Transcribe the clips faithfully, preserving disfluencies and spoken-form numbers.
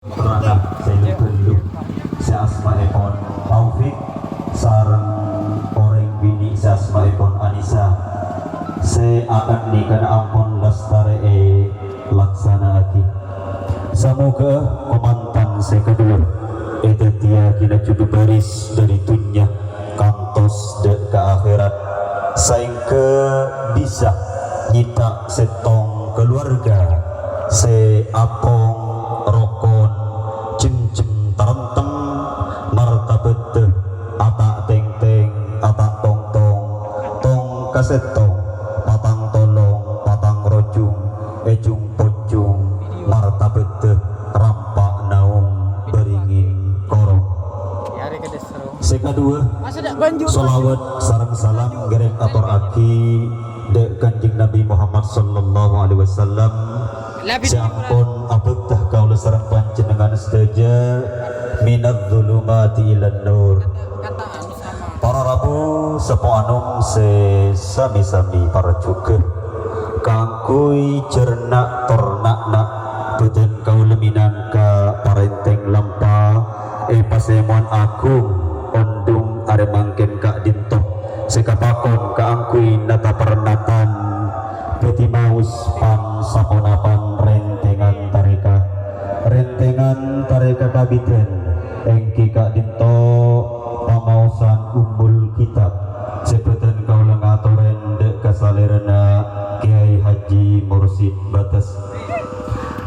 Putrana sè bhâllu sè asmaèpon Taufik sareng orèng binè' sè asmaèpon Anisa sè akad nikana ampon lastarè èlaksana'aghi. Samoghâ kamantan sè kaduwâ èdhâddhiyâghinâ judhu bhâris dhâri dhunnya kantos dâ' ka akhèrat, saèngghâ bisa nyèdhâ sèttong kaluwarga sè apong, rokon, jhemjhem taremtem, martabhâddhâ ata' tèngtèng, ata' tongtong, tong ka sèttong, patang tolong, patang rojhung, èjhung ponjhung, martabhâddhâ rampa' naong bâringin korong. Sè kaduwâ, sholawat sareng salam ghârèng atorraghi dâ' Kanjeng Nabi Muhammad sallallahu alaihi wasallam, sè ampon abhâkta kaulâ sareng panjhennengngan sadhâjâ minadz-dzulumati ilan nur. Para rabu seppo anom sè sami-sami parjhughâ. Kaangghuy jhârna' torna'na bhâdhân kaulâ mènangka parèntèng lampa è pasèmon aghung ondhung arè mangkèn ka'dinto sè kapakon kaangghuy nata-parnatan dhâddhi maos pan-saponapan rèntèngan tarèka. Rèntèngan tarèka kabidhân èngghi ka'dinto pamaosan Ummul Kitab sè bhâdhân kaulâ ngatorè dâ' ka salèrana Kèyaè Haji Mursyid Bates.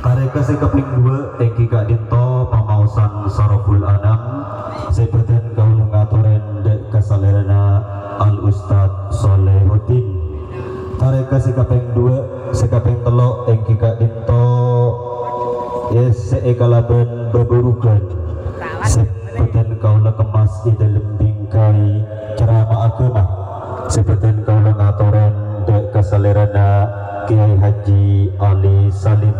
Tarèka sè kapèng duwâ' èngghi ka'dinto pamaosan Saraful Anam sè bhâdhân kaulâ ngatorè dâ' ka salèrana Al Ustadz Solehuddin. Tarèka sè kapèng duwâ', sè kapèng tello' èngghi ka'dinto èssè'è kalabân bhâbhârughân sè bhâdhân kaulâ kemmas è dhâlem bingkai ceramah aghâma sè bhâdhân kaulâ ngatorè dâ' ka salèrana Kèyaè Haji Ali Salim.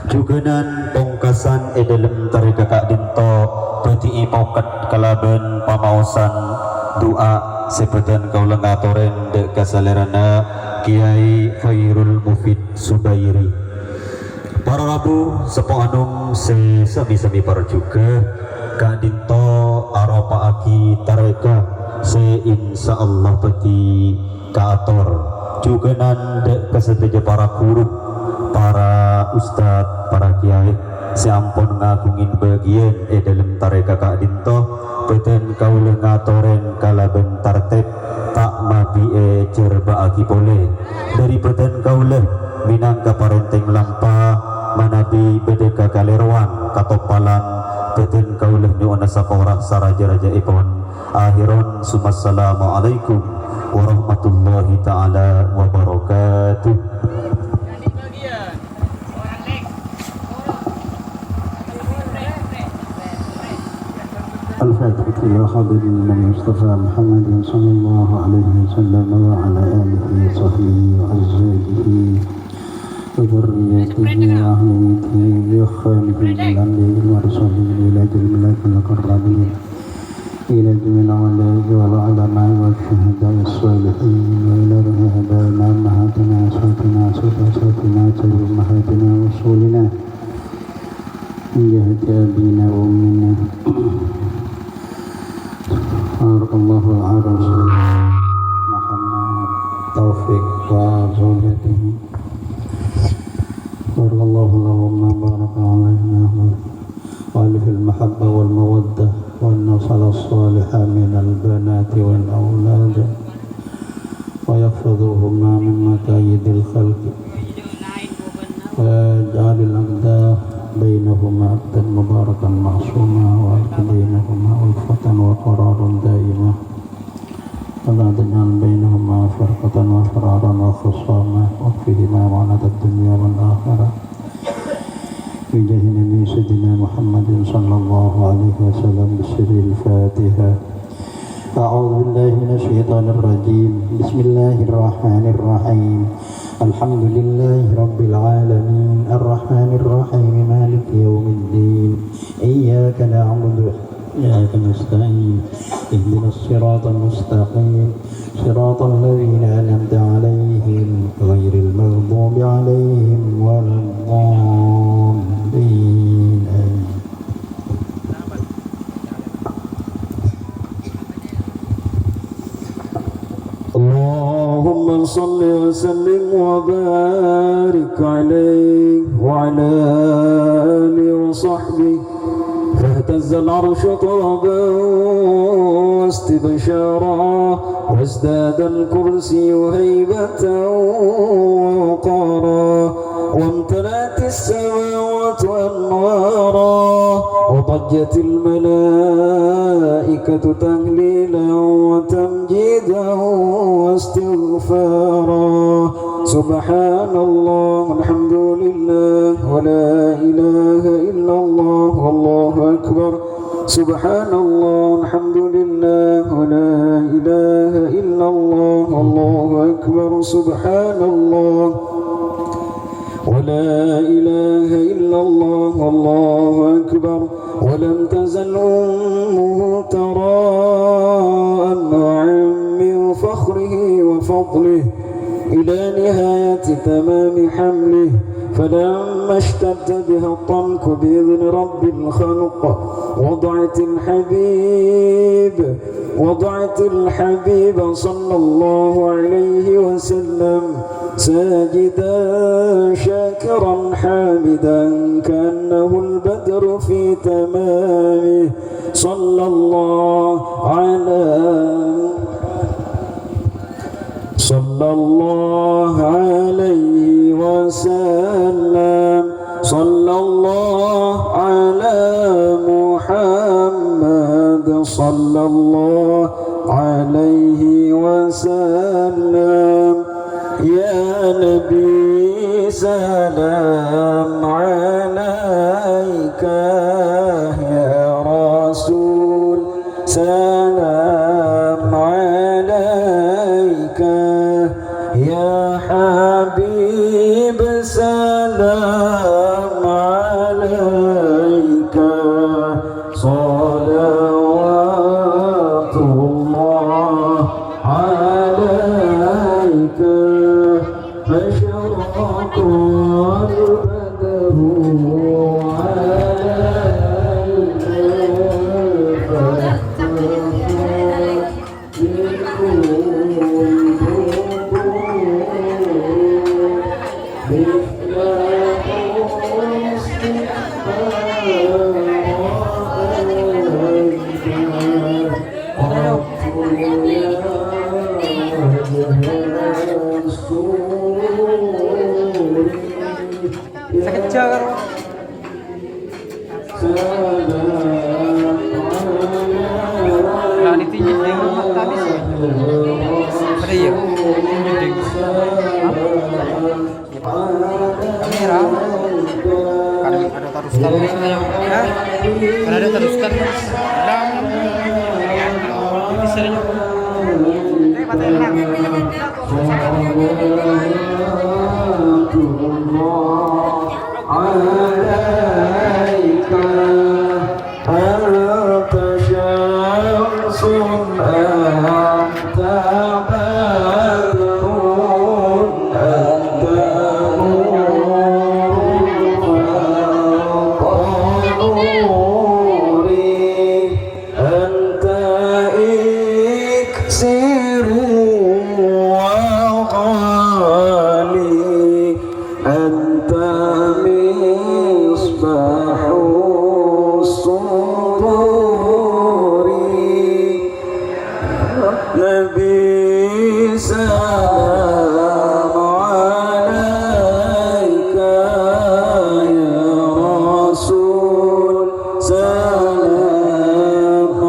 Jhughânan pongkasan è dhâlem tarèka ka'dinto bhâdhi èpokèt kalabân pamaosan du'a sè bhâdhân kaulâ ngatorè dâ' ka salèrana Kèyaè Khairul Mufid Subairi. Para rabu seppo anom sè sami-sami parjhughâ, ka'dinto aropa'aghi tarèka sè insyaallah bhâdhi kaator jhughânan dâ' ka sadhâjâ para ghuru, para ustad, para kèyaè sè ampon ngaghungè bâgiyân è dhâlem tarèka ka'dinto. Bhâdhân kaulâ ngatorè kalabân tartib, ta' mabi'è jhârbâ'aghi polè. Dhâri bhâdhân kaulâ mènangka parèntèng lampa, manabi bâdâ kakalèrowan, katoppalan, bhâdhân kaulâ nyo'ona sapora sarajâ-rajâèpon. Akhèron, summassalamualaikum warahmatullahi ta'ala wabarakatuh. الفاتحة إلى حضرة المصطفى محمد صلى الله عليه وسلم وعلى آله وصحبه وأزواجه وذريته وأهل بيته وإخوانه من الأنبياء والمرسلين إلى جميع الملائكة المقربين إلى جميع الأولياء والعلماء والشهداء والصالحين وإلى روح آبائنا وأمهاتنا وأسرتنا وأسرة أسرتنا وأسرة أمهاتنا وأصولنا من جهة أبينا وأمنا. بارك الله العروس محمد توفيق وزوجته. بارك الله لهما، بارك عليهما، وألف المحبة والمودة والنسل الصالحة من البنات والأولاد، ويحفظهما من مكايد الخلق، ويجعل العقد بينهما عقدا مباركا معصوما، ويلقي بينهما ألفة وقرارا دائما، ولا تجعل بينهما فرقة وفرارا وخصاما، واكفهما مؤنة الدنيا والآخرة، بجاه النبي سيدنا محمد صلى الله عليه وسلم، بسر الفاتحة. أعوذ بالله من الشيطان الرجيم. بسم الله الرحمن الرحيم. الحمد لله رب العالمين. الرحمن الرحيم. مالك يوم الدين. إياك نعبد وإياك نستعين. اهدنا الصراط المستقيم. صراط الذين أنعمت عليهم غير المغضوب عليهم ولا الضالين. صل وسلم وبارك عليه وعلى آله وصحبه. فاهتز العرش طربا واستبشارا، وازداد الكرسي هيبة ووقارا، وامتلأت السماوات أنوارا، وضجت الملائكة تهليلا وتمجيدا واستغفارا. سبحان الله والحمد لله ولا إله إلا الله والله أكبر. سبحان الله والحمد لله ولا إله إلا الله والله أكبر. سبحان الله ولا إله إلا الله والله أكبر. ولم تزل أمه ترى أنواعا من فخره وفضله إلى نهاية تمام حمله، فلما اشتد بها الطنك بإذن رب الخلق وضعت الحبيب وضعت الحبيب صلى الله عليه وسلم ساجدا شاكرا حامدا كأنه البدر في تمامه. صلى الله على صلى الله عليه وسلم. صلى الله على محمد. صلى الله عليه وسلم. يا نبي سلام عليك، يا رسول سلام عليك، يا حبيب سلام عليك، صلوات الله عليك. أشرق البدر علينا فاختفى من كل بطور مثل حسنك ما رأينا. Sakejjhâ' karo. Lah, nèko nyèddhing rumah tadi sih. Ada ya? Nyèddhing. Hah? Kamera. Kan ada terus-terus. Hah? Kan ada terus-terus. Lah. Ini serius. Ini pakai hak. صلوات الله عليك. أنت شمس، أنت بدر، أنت نور فوق نوري. أنت إكسير وغالي، أنت مصباح الصدور. نبي سلام عليك، يا رسول سلام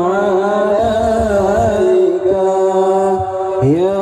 عليك، يا